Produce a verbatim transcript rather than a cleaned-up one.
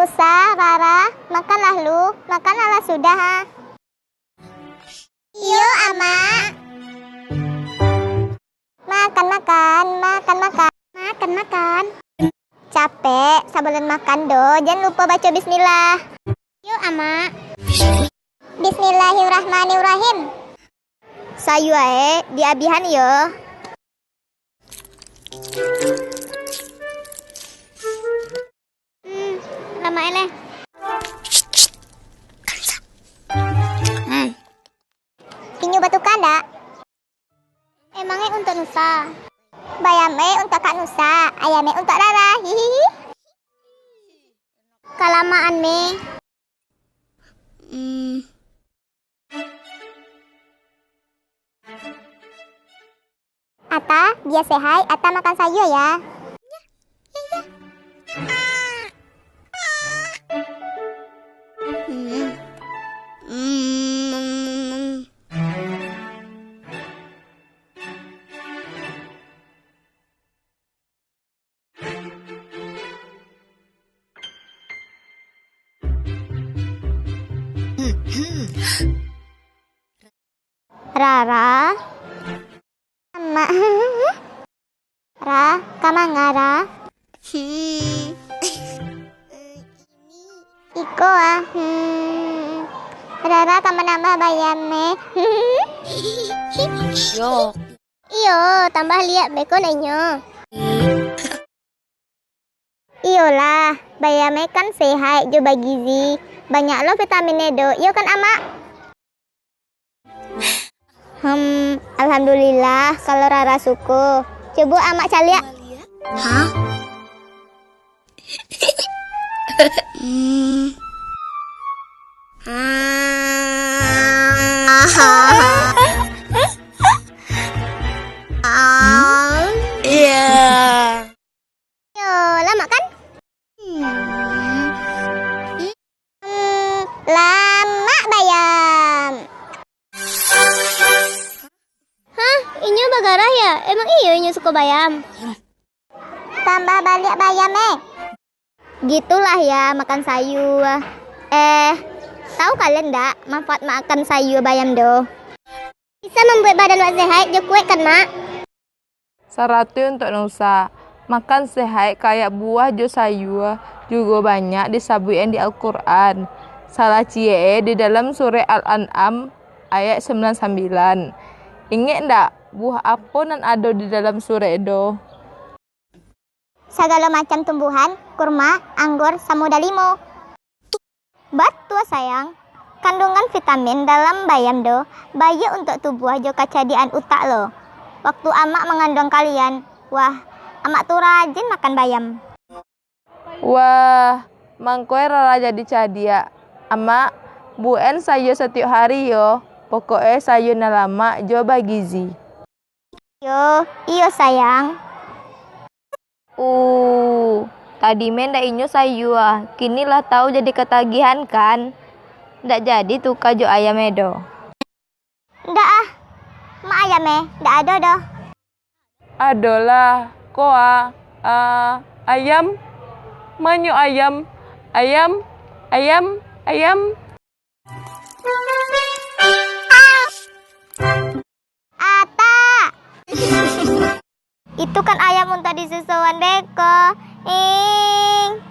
Nusa, Rara, makanlah lu, makanlah lah sudah, ha. Iyo, Amak. Makan, makan, makan, makan. Makan, makan. Capek, sabalun makan doh, jan lupo baco bismillah. Iyo, Amak. Bismillahirrahmanirrahim. Sayua e diabihan yo. Hmm, lamak e leh. Hmm. Inyo batuka ndak? Emang e untuak Nusa? Bayam e untuak Kak Nusa, ayam e untuak Rara. Hihihi. Kalamaan me. Hmm. Ata, bia sehat, Ata makan sayua ya. Rara. Amak. Ra, ka manga, Ra? Hmm. Iko ah. Hmm. Rara ka manambah bayam e. Yo. Iyo, tambah liak beko nak inyo. Iyolah, bayam e kan sehat jo bagizi, banyak lo vitamin e do, iyo kan, Amak? Hmm, alhamdulillah kalau Rara suko. Cubo Amak caliak. Hah? Hmm. Iya. Yo, lamak kan? Hmm. Hmm, lamak bayam. Hah, inyo bagarah ya? Emang iyo inyo suko bayam? Tambah baliak bayam e. Gitulah ya makan sayua. Eh, tahu kalian ndak manfaat makan sayua bayam do? Bisa mambuek badan wak sehat jo kuek kan, Mak? Sarato untuak Nusa, makan sehat kayak buah jo sayua jugo banyak disabuik di Al-Quran. Salah ciek e di dalam surek Al-An'am ayat sambilan sambilan. Ingek ndak buah apo nan ado di dalam surek do? Sagalo macam tumbuhan, kurma, anggur, samo dalimo. Batua sayang, kandungan vitamin dalam bayam do baiak untuak tubuah jo kacadiakan utak lo. Waktu Amak manganduang kalian, wah, Amak tu rajin makan bayam. Wah, mangko e Rara jadi cadiak. Amak, buek an sayua satiok hari yo, pokok e sayua nan lamak jo bagizi. Iyo, iyo sayang. Uh, tadi me ndak inyo sayua, kini lah tahu jadi katagihan kan? Ndak jadi tuka jo ayam e do. Ndak ah, mak ayam e ndak ado doh. Adolah, ko a, a, ayam, manyo ayam, ayam, ayam, ayam. Ata! Itu kan ayam untuak disusuan beko. Ing.